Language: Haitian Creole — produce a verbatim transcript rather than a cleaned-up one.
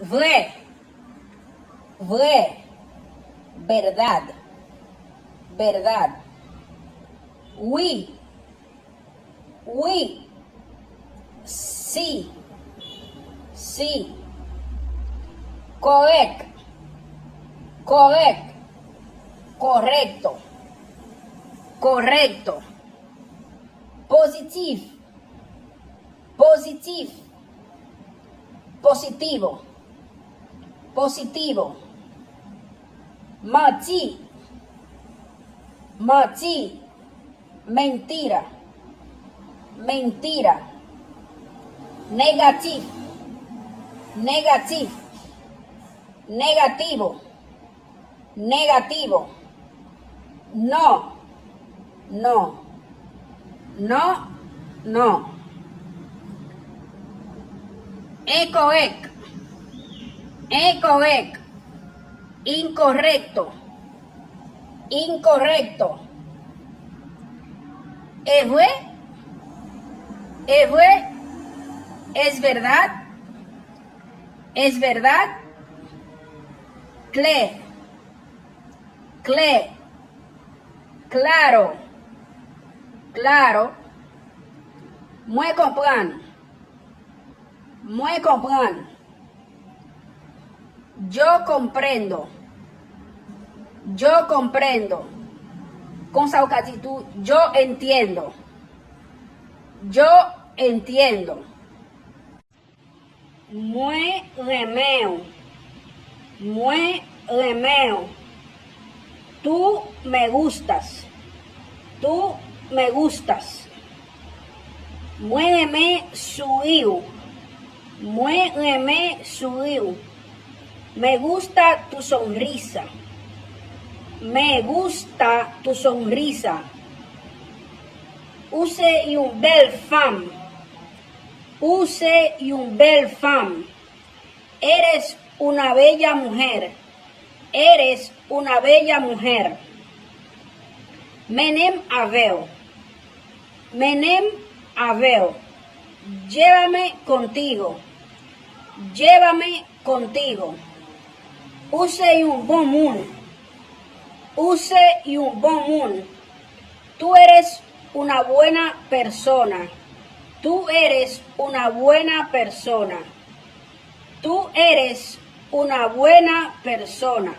Vrè. Vrè. Verdad. Verdad. Wi. Wi. Si. Si. Kòrèk. Kòrèk. Correcto. Correcto. Positif. Positif. Positivo. Positivo. Manti. Manti. Mentira. Mentira. Negatif. Negatif. Negativo. Negativo. No. No. No. No. Enkorèk. Enkorèk. Incorrecto. Incorrecto. Es vre. Es vre. Es verdad. Es verdad. Klè. Klè. Claro. Claro. Mwen konprann. Mwen konprann. Yo comprendo. Yo comprendo. Konsa ou ka di tou, yo entiendo. Yo entiendo. Mwen renmen w. Mwen renmen w. Tú me gustas. Tú me gustas. Mwen renmen souri w. Mwen renmen souri w. Me gusta tu sonrisa. Me gusta tu sonrisa. Ou se yon bèl fanm. Ou se yon bèl fanm. Eres una bella mujer. Eres una bella mujer. Mennen m avè w. Mennen m avè w. Llévame contigo. Llévame contigo. Ou se yon bon moun. Ou se yon bon moun. Tú eres una buena persona. Tú eres una buena persona. Tú eres una buena persona.